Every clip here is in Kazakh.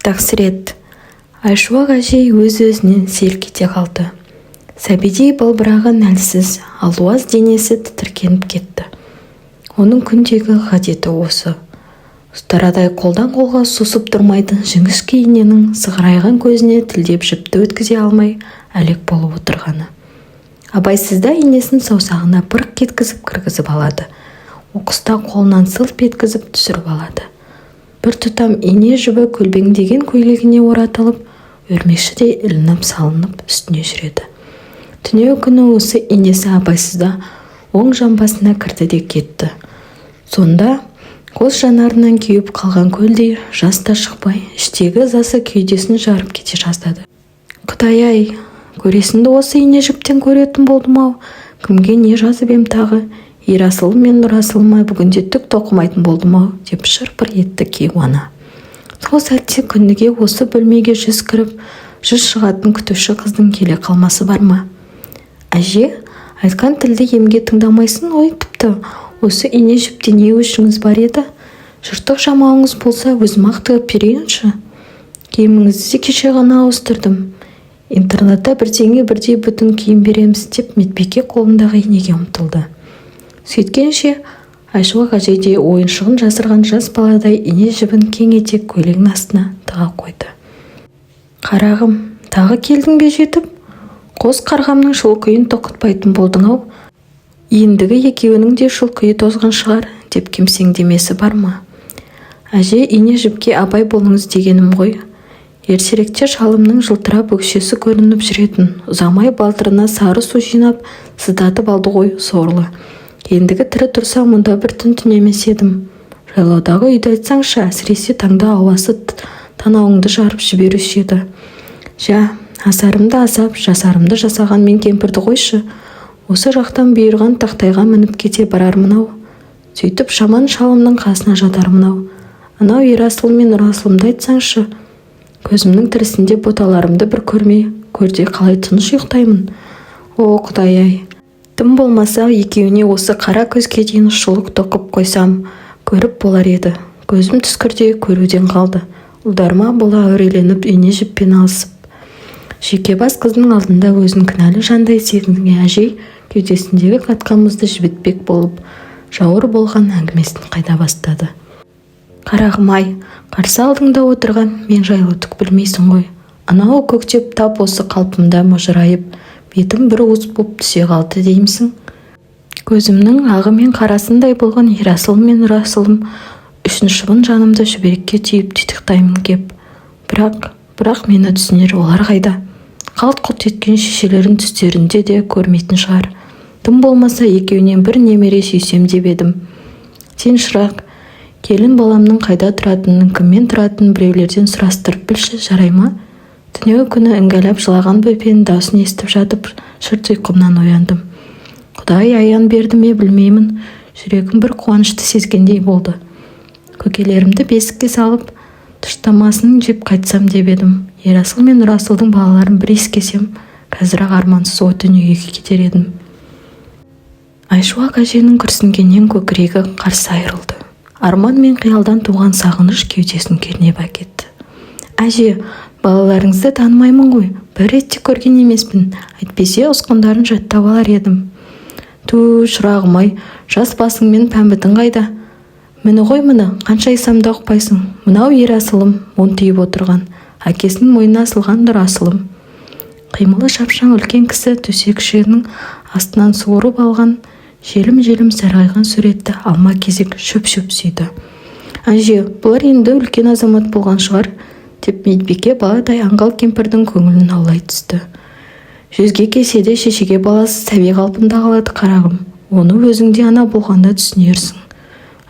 Тақсырет! Айшуақ әжей өз-өзінен селк ете қалды. Сәбидей балбыраған әлсіз, алуаз денесі тітіркеніп кетті. Оның күндегі ғадеті осы. Ұстарадай қолдан-қолға сусып тұрмайтын жіңішке иненің сығырайған көзіне тілдеп жіпті өткізе алмай әлек болып отырғаны. Абайсызда инесін саусағына бырқ еткізіп кіргізіп алады. Оқыста қолынан сылп еткізіп түсіріп алады. Бір тұтам ине жібі көлбеңдеген көйлегіне оратылып, өрмекшідей ілініп-салынып үстіне жүреді. Түнеу күні осы инесі абайсызда оң жамбасына кірді де кетті. Сонда қос жанарынан кеуіп қалған көлдей жас та шықпай, іштегі ызасы кеудесін жарып кете жаздады. Құдай-ай, көресінді осы ине жіптен көретін болдым-ау, кімге не жазып ем тағы, Ерасылым мен Нұрасылыма бүгінде түк тоқымайтын болдым-ау, деп шыр-пыр етті кейуана. Сол сәтте күніге осы бөлмеге 100 кіріп, 100 шығатын күтуші қыздың келе қалмасы бар ма? Әже, айтқан тілді емге тыңдамайсың ғой тіпті, осы ине жіпте не өшіңіз бар еді? Жыртық жамауыңыз болса, өзім-ақ тігіп берейінші. Киіміңізді де кеше ғана ауыстырдым. Интернатта бірдеңе бірдей бүтін киім береміз, деп медбике қолындағы инеге ұмтылды. Сөйткенше Айшуақ әжей де ойыншығын жасырған жас баладай ине жібін кең етек көйлегінің астына тыға қойды. Қарағым, тағы келдің бе жетіп? Қос қарғамның шұлқиын тоқытпайтын болдың-ау. Ендігі екеуінің де шұлқиы тозған шығар, деп кемсеңдемесі бар ма? Әже, ине жіпке абай болыңыз дегенім ғой. Ертеректе шалымның жылтырап өкшесі көрініп жүретін, ұзамай балтырына сары су жинап, сыздатып алды ғой сорлы. Ендігі тірі тұрса мұнда бір түн түнемес едім. Жайлаудағы үйді айтсаңшы, әсіресе таңда ауасы танауыңды жарып жіберуші еді. Жә, асарымды асап, жасарымды жасаған мен кемпірді қойшы. Осы жақтан бұйырған тақтайға мініп кете барармын-ау. Сөйтіп жаман шалымның қасына жатармын-ау. Анау Ерасыл мен Нұрасылымды айтсаңшы, көзімнің тірісінде боталарымды бір көрмей, көрде қалай тыныш ұйықтаймын? О, Құдай-ай! Тым болмаса екеуіне осы қара көзге дейін шұлық тоқып қойсам, көріп болар еді. Көзім түскірде көруден қалды. Ұлдарыма бола әуреленіп ине жіппен алысып. Жеке бас қыздың алдында өзін кінәлі жандай сезінген әжей кеудесіндегі қатқан мұзды жібітпек болып, жауыр болған әңгімесін қайта бастады. Қарағым-ай, қарсы алдыңда отырған мен жайлы түк білмейсің ғой. Анау көктеп тап осы қалпымда мыжырайып, бетім бір уыс боп түсе қалды деймісің? Көзімнің ағы мен қарасындай болған Ерасыл мен Нұрасылым үшін шыбын жанымды шүберекке түйіп титықтаймын кеп. Бірақ, бірақ мені түсінер олар қайда? Қалт-құлт еткен шешелерін түстерінде де көрмейтін шығар. Тым болмаса екеуінен бір немере сүйсем деп едім. Сен шырақ, келін баламның қайда тұратынын, кіммен тұратынын біреулерден сұрастырып білші, жарай ма? Түнеу күні іңгәлап жылаған бөпенің даусын естіп жатып, шырт ұйқымнан ояндым. Құдай аян берді ме білмеймін, жүрегім бір қуанышты сезгендей болды. Көкелерімді бесікке салып, тұштамасын жеп қайтсам деп едім. Ерасыл мен Нұрасылдың балаларын бір иіскесем, қазір-ақ армансыз о дүниеге кетер едім. Айшуақ әженің күрсінгеннен көкірегі қарс айырылды. Арман мен қиялдан туған сағыныш кеудесін кернеп әкетті. Әже, балаларыңызды танымаймын ғой, бір рет те көрген емеспін, әйтпесе ұсқындарын жаттап алар едім. Түу, шырағым-ай, жас басыңмен пәмбітің қайда? Міні ғой міні, қанша айтсам да ұқпайсың. Мынау Ерасылым, монтиып отырған, әкесінің мойнына асылған Нұрасылым. Қимылы шапшаң үлкен кісі төсекшенің астынан суырып алған желім-желім сарғайған суретті алма-кезек шөп-шөп сүйді. Әже, бұлар енді үлкен азамат болған шығар, деп медбике баладай аңғал кемпірдің көңілін аулай түсті. Жүзге келсе де шешеге баласы сәби қалпында қалады қарағым. Оны өзің де ана болғанда түсінерсің.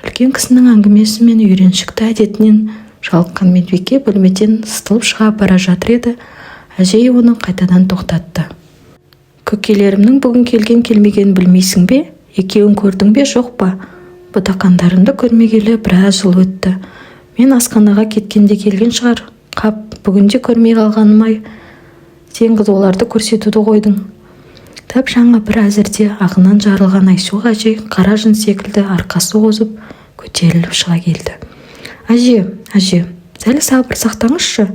Үлкен кісінің әңгімесі мен үйреншікті әдетінен жалыққан медбике бөлмеден сытылып шыға бара жатыр еді, әжей оны қайтадан тоқтатты. Көкелерімнің бүгін келген келмегенін білмейсің бе? Екеуін көрдің бе, жоқ па? Ботақандарымды көрмегелі біраз жыл өтті. Мен асханаға кеткенде келген шығар. Қап, бүгінде көрмей қалғаным-ай. Сен қыз оларды көрсетуді қойдың. Тап жаңа бір әзірде ағынан жарылған Айшуақ әжей қара жын секілді арқасы озып көтеріліп шыға келді. Әже, әже, Сәл сабыр сақтаңызшы.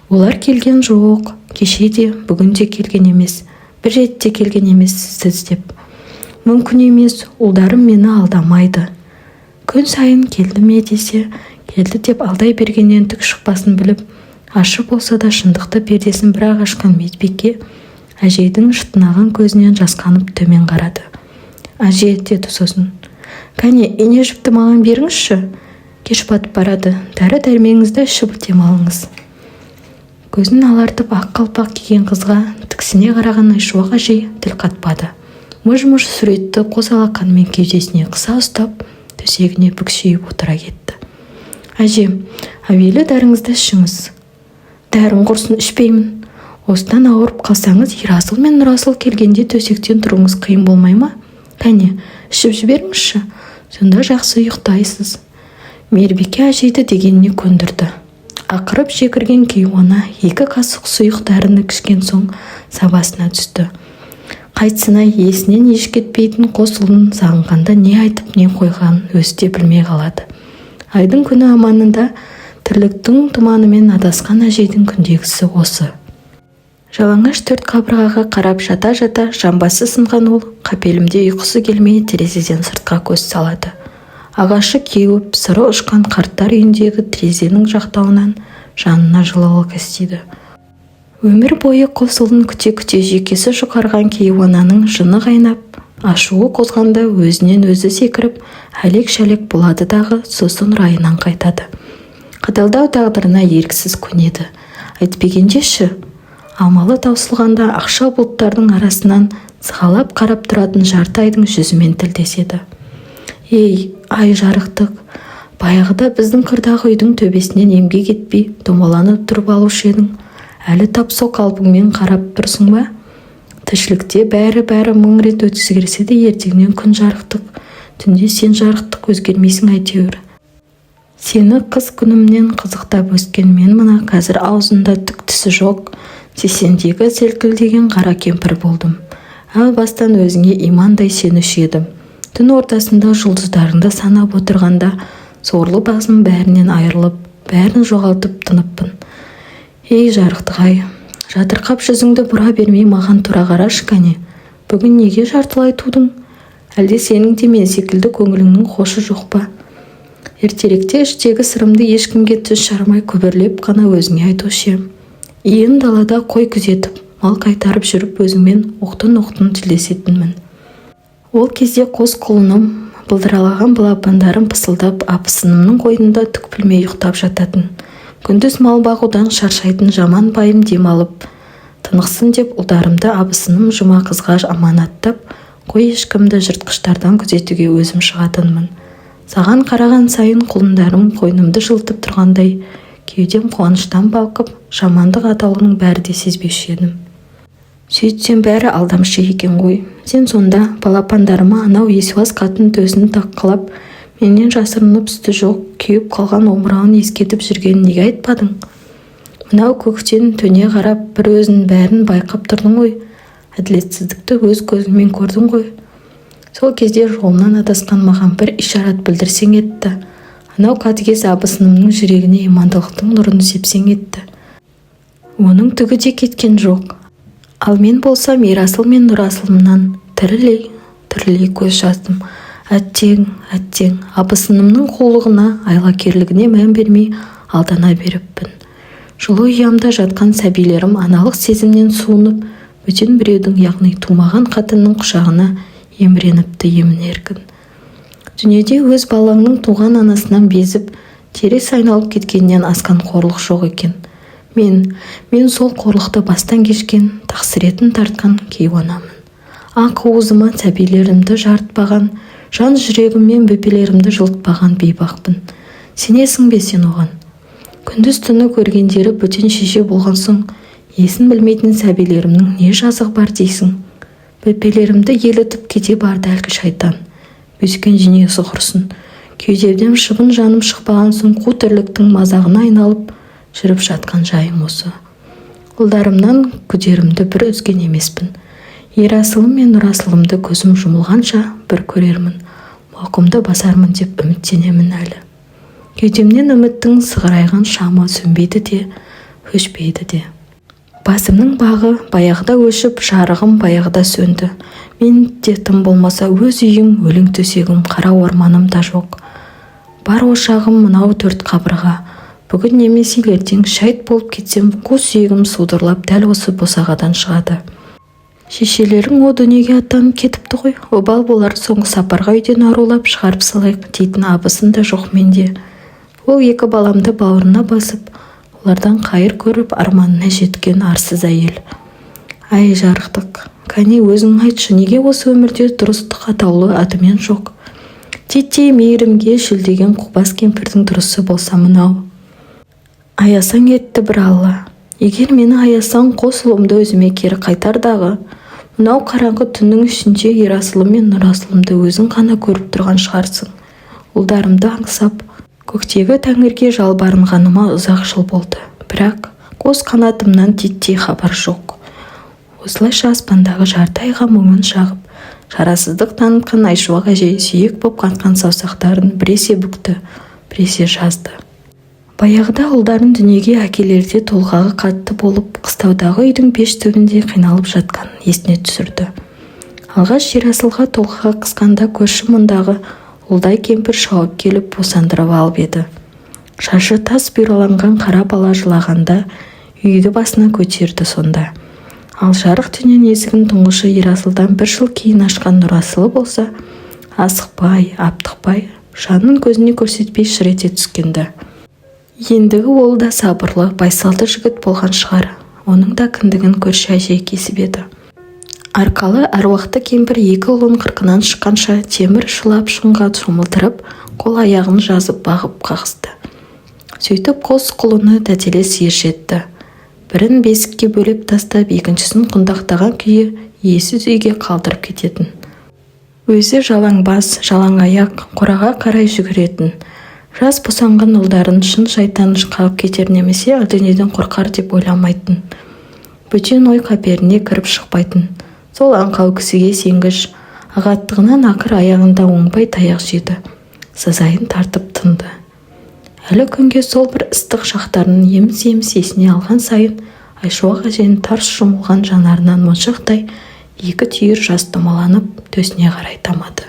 Олар келген жоқ. Кеше де, бүгін де келген емес. Бір рет те келген емес сізді іздеп. Мүмкін емес, ұлдарым мені алдамайды. Күн сайын келді ме десе, келді деп алдай бергеннен түк шықпасын біліп, ащы болса да шындықты пердесін бір-ақ ашқан медбике әжейдің шытынаған көзінен жасқанып төмен қарады. Әже, деді сосын. Кәне, ине жіпті маған беріңізші. Кеш батып барады. Дәрі-дәрмегіңізді ішіп демалыңыз. Көзін алартып ақ қалпақ киген қызға тіксіне қараған Айшуақ әжей тіл қатпады. Мыж-мыж суретті қос алақанымен кеудесіне қыса ұстап, төсегіне бүкшиіп отыра кетті. Әже, әуелі дәріңізді ішіңіз. Дәрім құрсын, ішпеймін. Осыдан ауырып қалсаңыз, Ерасыл мен Нұрасыл келгенде төсектен тұруыңыз қиын болмай ма? Кәне, ішіп жіберіңізші. Сонда жақсы ұйықтайсыз. Мейірбике әжейді дегеніне көндірді. Ақырып жекірген кейуана екі қасық сұйық дәріні ішкен соң сабасына түсті. Қайтсін-ай, есінен еш кетпейтін қос ұлын сағынғанда не айтып, не қойғанын өзі де білмей қалады. Айдың күні аманында тірліктің тұманымен адасқан әжейдің күндегісі осы. Жалаңаш төрт қабырғаға қарап жата-жата жамбасы сынған ол қапелімде ұйқысы келмей терезеден сыртқа көз салады. Ағашы кеуіп, сыры ұшқан қарттар үйіндегі терезенің жақтауынан жанына жылылық іздейді. Өмір бойы қос ұлын күте-күте жүйкесі жұқарған кейуананың жыны қайнап, ашуы қозғанда өзінен өзі секіріп, әлек-шәлек болады дағы сосын райынан қайтады. Қаталдау тағдырына еріксіз көнеді. Әйтпегенде ше, амалы таусылғанда ақша бұлттардың арасынан сығалап қарап тұратын жарты айдың жүзімен тілдеседі. Ей, ай жарықтық, баяғыда біздің қырдағы үйдің төбесінен еңбек етпей домаланып тұрып алушы едің. Әлі тап сол қалпыңмен қарап тұрсың ба? Тіршілікте бәрі-бәрі мың рет өзгерсе де ертеңнен күн жарықтық, түнде сен жарықтық өзгермейсің әйтеуір. Сені қыз күнімнен қызықтап өскен мен мына қазір аузында түк тісі жоқ, 80-дегі селкілдеген қара кемпір болдым. Әу бастан өзіңе имандай сенуші едім. Түн ортасында жұлдыздарыңды санап отырғанда сорлы басым бәрінен айырылып, бәрін жоғалтып тыныппын. Ей, жарықтық-ай, жатырқап жүзіңді бұра бермей маған тура қарашы кәне. Бүгін неге жартылай тудың? Әлде сенің де мен секілді көңіліңнің хошы жоқ па? Ертеректе іштегі сырымды ешкімге тіс жармай күбірлеп қана өзіңе айтушы ем. Иен далада қой күзетіп, мал қайтарып жүріп өзіңмен оқтын-оқтын тілдесетінмін. Ол кезде қос құлыным, былдыралаған балапандарым пысылдап абысынымның қойнында түк білмей ұйықтап жататын. Күндіз мал бағудан шаршайтын жаман байым демалып, тынықсын деп ұлдарымды абысыным Жұмақызға аманаттап, қой-ешкімді жыртқыштардан күзетуге өзім шығатынмын. Саған қараған сайын құлындарым қойнымды жылытып тұрғандай, кеудем қуаныштан балқып, жамандық атаулының бәрі де сезбеуші едім. Сөйтсем бәрі алдамшы екен ғой. Сен сонда балапандарыма анау есуас қатын төсін таққылап, менен жасырынып сүті жоқ, кеуіп қалған омырауын иіскетіп жүргенін неге айтпадың? Мынау көктен төне қарап бір өзің бәрін байқап тұрдың ғой. Әділетсіздікті өз көзіңмен көрдің ғой. Сол кезде жолынан адасқан маған бір ишарат білдірсең етті. Анау қатыгез абысынымның жүрегіне имандылықтың нұрын сепсең етті. Оның түгі де кеткен жоқ. Ал мен болсам Ерасыл мен Нұрасылымнан тірілей, тірілей көз жаздым. Әттең, әттең, абысынымның қулығына, айлакерлігіне мән бермей алдана беріппін. Жылы ұямда жатқан сәбилерім аналық сезімнен суынып, бөтен біреудің, яғни тумаған қатынның құшағына еміреніпті емін-еркін. Дүниеде өз балаңның туған анасынан безіп, теріс айналып кеткеннен асқан қорлық жоқ екен. Мен сол қорлықты бастан кешкен, тақсыретін тартқан кейуанамын. Ақ уызыма сәбилерімді жарытпаған, жан жүрегіммен бөпелерімді жылытпаған бейбақпын. Сенесің бе сен оған? Күндіз-түні көргендері бөтен шеше болған соң, есін білмейтін сәбилерімнің не жазығы бар дейсің? Бөпелерімді елітіп кете барды әлгі шайтан. Өскен дүниесі құрсын. Кеудемнен шыбын жаным шықпаған соң қу тірліктің мазағына айналып жүріп жатқан жайым осы. Ұлдарымнан күдерімді бір үзген емеспін. Ерасылым мен Нұрасылымды көзім жұмылғанша бір көрермін, мауқымды басармын деп үміттенемін әлі. Кеудемнен үміттің сығырайған шамы сөнбейді де, өшпейді де. Басымның бағы баяғыда өшіп, жарығым баяғыда сөнді. Менде тым болмаса өз үйім, өлең төсегім, қара орманым да жоқ. Бар ошағым мынау төрт қабырға. Бүгін немесе ертең шәйт болып кетсем, қу сүйегім судырлап дәл осы босағадан шығады. Шешелерің о дүниеге аттанып кетіпті ғой, обал болар, соңғы сапарға үйден арулап шығарып салайық дейтін абысын да жоқ менде. Ол екі баламды бауырына басып, олардан қайыр көріп арманына жеткен арсыз әйел. Әй, жарықтық, кәне өзің айтшы, неге осы өмірде дұрыстық атаулы атымен жоқ? Титтей мейірімге шөлдеген қубас кемпірдің тұрысы болса мынау. Аясаң етті бір Алла. Егер мені аясаң, қос ұлымды өзіме кері қайтар дағы. Мынау қараңғы түннің ішінде Ерасылым мен Нұрасылымды өзің ғана көріп тұрған шығарсың. Ұлдарымды аңсап, көктегі тәңірге жалбарынғаныма ұзақ жыл болды. Бірақ қос қанатымнан титтей хабар жоқ. Осылайша аспандағы жарты айға мұңын шағып, шарасыздық танытқан Айшуақ әжей сүйек боп қатқан саусақтарын біресе бүкті, біресе жазды. Баяғыда ұлдарын дүниеге әкелерде толғағы қатты болып, қыстаудағы үйдің пеш түбінде қиналып жатқанын есіне түсірді. Алғаш Ерасылға толғағы қысқанда көрші мұндағы Ұлдай кемпір шауып келіп босандырып алып еді. Шашы тас бұйраланған қара бала жылағанда үйді басына көтерді сонда. Ал жарық дүниенің есігін тұңғышы Ерасылдан бір жыл кейін ашқан Нұрасылы болса, асықпай, аптықпай, жанын көзіне көрсетпей шыр ете түскенді. Ендігі ол да сабырлы, байсалды жігіт болған шығар. Оның да кіндігін көрші әжей кесіп еді. Арқалы әруақты кемпір екі ұлын қырқынан шыққанша темір шылапшынға шомылдырып, қол-аяғын жазып бағып қағысты. Сөйтіп қос құлыны тәтелес ержетті. Бірін бесікке бөлеп тастап, екіншісін құндақтаған күйі иесіз үйге қалдырып кететін. Өзі жалаң бас, жалаң аяқ қораға қарай жүгіретін. Жас босанған ұлдарын шын шайтан қағып кетер немесе әлденеден қорқар деп ойламайтын. Бөтен ой қаперіне кіріп шықпайтын. Сол аңқау, кісіге сенгіш ағаттығынан ақыр аяғында оңбай таяқ жеді. Сазайын тартып тынды. Әлі күнге сол бір ыстық шақтарын еміс-еміс есіне алған сайын Айшуақ әженің тарс жұмылған жанарынан моншақтай екі түйір жас домаланып төсіне қарай тамады.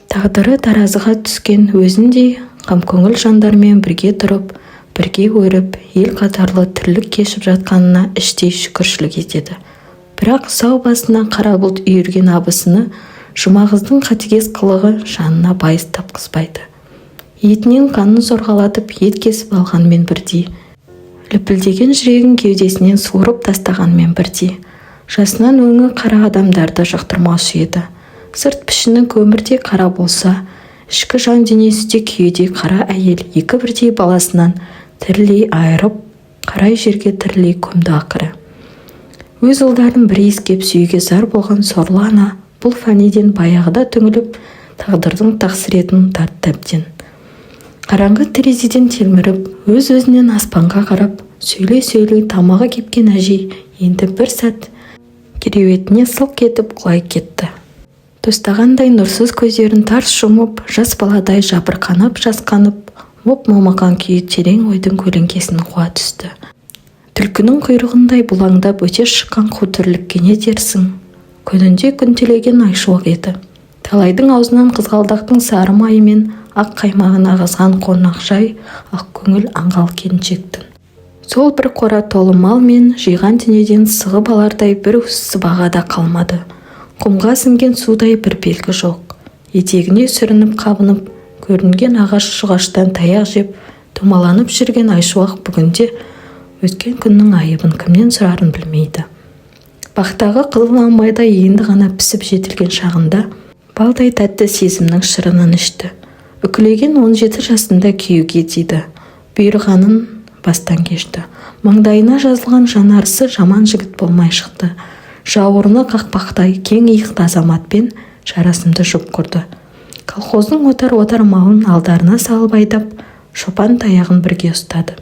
Тағдыры таразыға түскен өзіндей қамкөңіл жандармен бірге тұрып, бірге өріп, ел қатарлы тірлік кешіп жатқанына іштей шүкіршілік етеді. Бірақ сау басына қара бұлт үйірген абысыны Жұмағыздың қатыгез қылығы жанына байыз тапқызбайды. Етінен қанын сорғалатып, ет кесіп алғанмен бірдей. Лүпілдеген жүрегін кеудесінен суырып тастағанмен бірдей. Жасынан өңі қара адамдарды жақтырмаушы еді. Сырт пішіні көмірдей қара болса, ішкі жан дүниесі де күйедей қара әйел екі бірдей баласынан тірілей айырып, қарай жерге тірілей көмді ақыры. Өз ұлдарын бір иіскеп сүюге зар болған сорлы ана бұл фәниден баяғыда түңіліп, тағдырдың тақсыретін тартты әбден. Қараңғы терезеден телміріп, өз-өзінен аспанға қарап, сөйлей-сөйлей тамағы кепкен әжей енді бір сәт кереуетіне сылқ етіп құлай кетті. Тостағандай нұрсыз көздерін тарс жұмып, жас баладай жабырқанып-жасқанып, моп-момақан күйі терең ойдың көлеңкесін қуа түсті. Түлкінің құйрығындай бұлаңдап өте шыққан қу тірлікке не дерсің? Күнінде күнтелеген Айшуақ еді. Талайдың аузынан қызғалдақтың сары майы мен ақ қаймағын ағызған қонақжай, ақкөңіл аңғал келіншектің. Сол бір қора толы мал мен жиған дүниеден сығып алардай бір уыс сыбаға да қалмады. Құмға сіңген судай бір белгі жоқ. Етегіне сүрініп-қабынып, көрінген ағаш шұғаштан таяқ жеп, домаланып жүрген Айшуақ бүгінде өткен күннің айыбын кімнен сұрарын білмейді. Бақтағы қызыл алмайдай енді ғана пісіп жетілген шағында балдай тәтті сезімнің шырынын ішті. Үкілеген 17 жасында күйеуге тиді. Бұйырғанын бастан кешті. Маңдайына жазылған жанарысы жаман жігіт болмай шықты. Жауырыны қақпақтай кең иықты азаматпен жарасымды жұп құрды. Колхоздың отар-отар малын алдарына салып айдап, шопан таяғын бірге ұстады.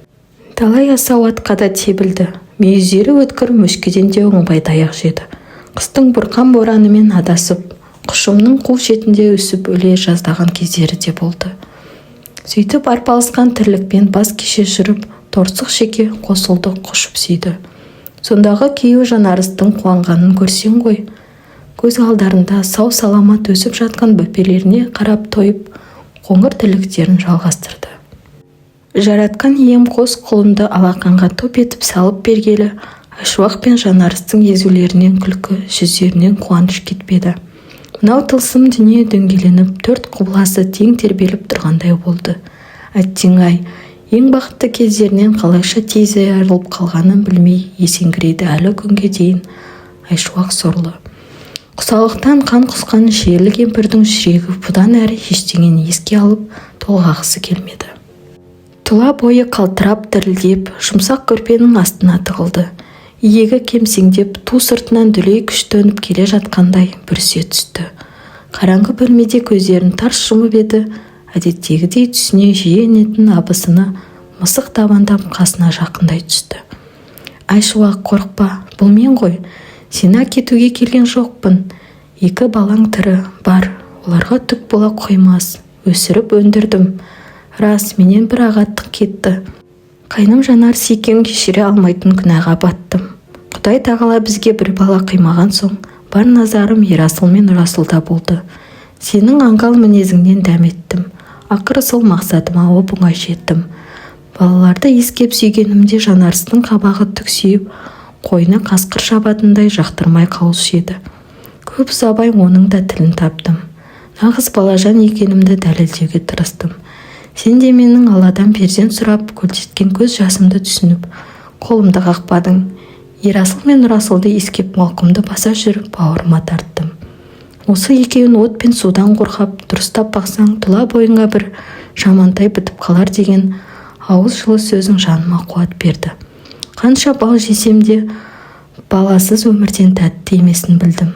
Талай асау атқа да тебілді. Мүйіздері өткір мөшкеден де оңбай таяқ жеді. Қыстың бұрқан боранымен адасып, құшымның қу шетінде үсіп өле жаздаған кездері де болды. Сөйтіп арпалысқан тірлікпен баз кеше жүріп, торсық шеке қос ұлды құшып сүйді. Сондағы күйеуі Жанарыстың қуанғанын көрсең ғой. Көз алдарында сау-саламат өсіп жатқан бөпелеріне қарап тойып, қоңыр тірліктерін жалғастырды. Жаратқан ием қос құлынды алақанға топ етіп салып бергелі Айшуақ пен Жанарыстың езулерінен күлкі, жүздерінен қуаныш кетпеді. Мынау тылсым дүние дөңгеленіп, төрт құбыласы тең тербеліп тұрғандай болды. Әттең-ай, ең бақытты кездерінен қалайша тез айырылып қалғанын білмей есеңгірейді әлі күнге дейін Айшуақ сорлы. Құсалықтан қан құсқан шиелі кемпірдің жүрегі бұдан әрі ештеңені еске алып толғағысы келмеді. Тұла бойы қалтырап, дірілдеп, жұмсақ көрпенің астына тығылды. Иегі кемсеңдеп, ту сыртынан дүлей күш төніп келе жатқандай бүрісе түсті. Қараңғы бөлмеде көздерін тарс жұмып еді, әдеттегідей түсіне жиі енетін абысыны мысық табандап қасына жақындай түсті. «Айшуақ, қорықпа, бұл мен ғой. Сені әкетуге келген жоқпын. Екі балаң тірі, бар, оларға түк бола қоймас. Өсіріп өндірдім. Рас, менен бір ағаттық кетті. Қайным Жанарыс екеуің кешіре алмайтын күнәға баттым. Құдай тағала бізге бір бала қимаған соң, бар назарым Ерасыл мен Нұрасылда болды. Сенің аңғал мінезіңнен дәметтім. Ақыры сол мақсатыма оп-оңай жеттім. Балаларды иіскеп сүйгенімде Жанарыстың қабағы түксиіп, қойны қасқыр шабатындай жақтырмай қалушы еді. Көп ұзамай оның да тілін таптым. Нағыз балажан екенімді дәлелдеуге тырыстым. Сен де менің Алладан перзент сұрап көлдеткен көз жасымды түсініп, қолымды қақпадың. Ерасыл мен Нұрасылды иіскеп, мауқымды баса жүріп бауырыма тарттым. Осы екеуін от пен судан қорғап, дұрыстап бақсаң, тұла бойыңа бір жамантай бітіп қалар деген ауыз жылы сөзің жаныма қуат берді. Қанша бал жесем де, баласыз өмірден тәтті емесін білдім.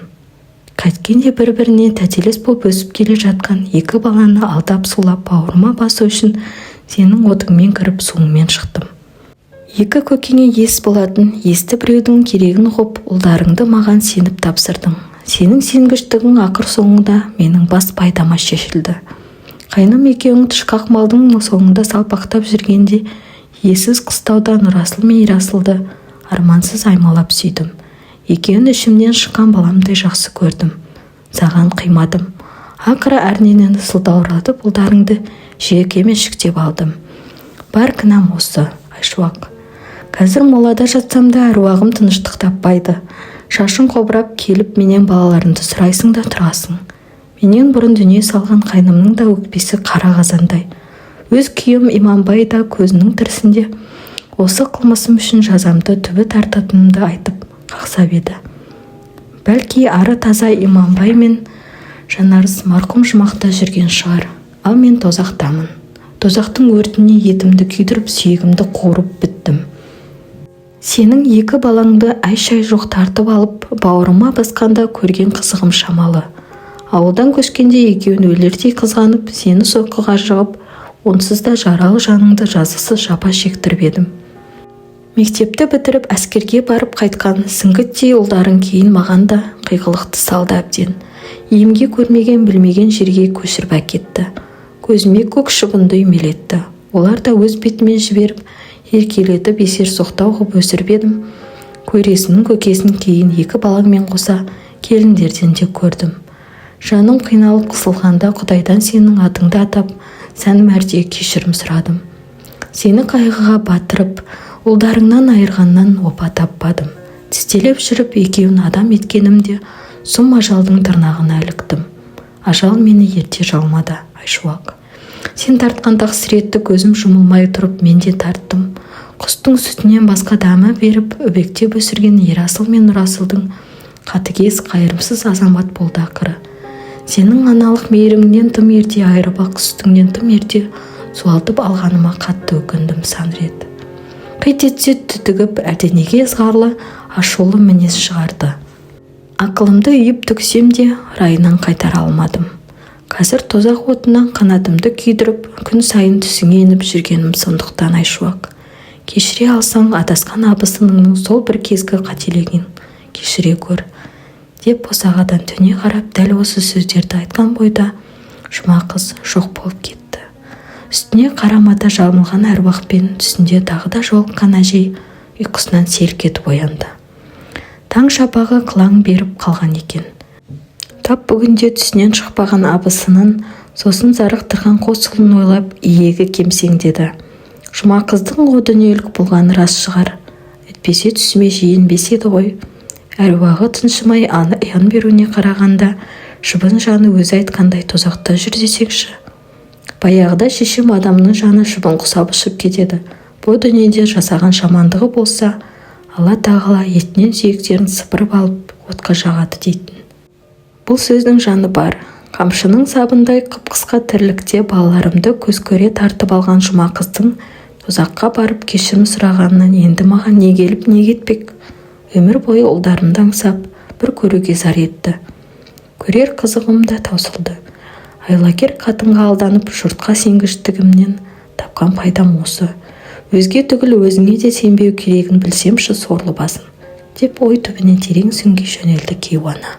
Қайткенде бір-біріне тәтелес боп өсіп келе жатқан екі баланы алдап-сулап бауырыма басу үшін сенің отыңмен кіріп, суыңмен шықтым. Екі көкеңе ес болатын есті біреудің керегін ұғып, ұлдарыңды маған сеніп тапсырдың. Сенің сенгіштігің ақыр соңында менің бас пайдама шешілді. Қайным екеуің тышқақ малдың соңында салпақтап жүргенде, иесіз қыстауда Нұрасыл мен Ерасылды армансыз аймалап сүйдім. Екеуін ішімнен шыққан баламдай жақсы көрдім. Саған қимадым. Ақыры әрнені сылтауратып, ұлдарыңды жекеме шіктеп алдым. Бар кінәм осы, Айшуақ. Қазір молада жатсам да, әруағым тыныштық таппайды. Шашың қобырап келіп, менен балаларыңды сұрайсың да тұрасың. Менен бұрын дүние салған қайнымның да өкпесі қара қазандай. Өз күйеуім Иманбай да көзінің тірісінде осы қылмысым үшін жазамды түбі тартатынымды айтып қақсап еді. Бәлки, ары таза Иманбай мен Жанарыс марқұм жұмақта жүрген шығар. Ал мен тозақтамын. Тозақтың өртіне етімді күйдіріп, сүйегімді қуырып біттім. Сенің екі балаңды әй-шай жоқ тартып алып, бауырыма басқанда көрген қызығым шамалы. Ауылдан көшкенде екеуін өлердей қызғанып, сені соққыға жығып, онсыз да жаралы жаныңды жазықсыз жапа шектіріп едім. Мектепті бітіріп, әскерге барып қайтқан сіңгіттей ұлдарың кейін маған да қиғылықты салды әбден. Емге көрмеген, білмеген жерге көшіріп әкетті. Көзіме көк шыбынды үймелетті. Олар да өз бетімен жіберіп, еркелетіп есерсоқтау ғып өсіріп едім. Көресінің көкесін кейін екі балаңмен қоса келіндерден де көрдім. Жаным қиналып қысылғанда Құдайдан сенің атыңды атап, сан мәрте кешірім сұрадым. Сені қайғыға батырып, ұлдарыңнан айырғаннан опа таппадым. Тістелеп жүріп екеуін адам еткенімде сұм ажалдың тырнағына іліктім. Ажал мені ерте жалмады, Айшуақ. Сен тартқан тақсіретті көзім жұмылмай тұрып мен де тарттым. Құстың сүтінен басқа дәмі беріп, үбектеп өсірген Ерасыл мен Нұрасылдың қатыгез, қайырымсыз азамат болды ақыры. Сенің аналық мейіріміңнен тым ерте айырып, ақ сүтіңнен тым ерте суалтып алғаныма қатты өкіндім сан рет. Қит етсе түтігіп, әлденеге ызғарлы, ашулы мінез шығарды. Ақылымды үйіп төксем де, райынан қайтара алмадым. Қазір тозақ отына қанатымды күйдіріп, күн сайын түсіңе еніп жүргенім сондықтан, Айшуақ. Кешіре алсаң, адасқан абысыныңның сол бір кезгі қателігін кешіре көр, деп босағадан төне қарап, дәл осы сөздерді айтқан бойда Жұма қыз жоқ болып кетті. Үстіне қара мата жамылған әруақпен түсінде тағы да жолыққан әжей ұйқысынан селк етіп оянды. Таң шапағы қылаң беріп қалған екен. Тап бүгінде түсінен шықпаған абысынын, сосын зарықтырған қос ұлын ойлап иегі кемсеңдеді. Жұмақыздың о дүниелік болғаны рас шығар. Әйтпесе түсіме жиі енбес еді ғой. Әруағы тыншымай аян беруіне қарағанда, шыбын жаны өзі айтқандай тозақта жүр десеңші. Баяғыда шешем: «Адамның жаны шыбын құсап ұшып кетеді. Бұ дүниеде жасаған жамандығы болса, Алла тағала етінен сүйектерін сыпырып алып, отқа жағады», – дейтін. Бұл сөздің жаны бар. Қамшының сабындай қып-қысқа тірлікте балаларымды көз көре тартып алған Жұмақыздың тозаққа барып кешірім сұрағанынан енді маған не келіп, не кетпек? Өмір бойы ұлдарымды аңсап, бір көруге зар етті. Көрер қызығым да таусылды. Айлакер қатынға алданып, жұртқа сенгіштігімнен тапқан пайдам осы. Өзге түгіл, өзіңе де сенбеу керегін білсемші, сорлы басым, деп ой түбіне терең сүңги жөнелді кейуана.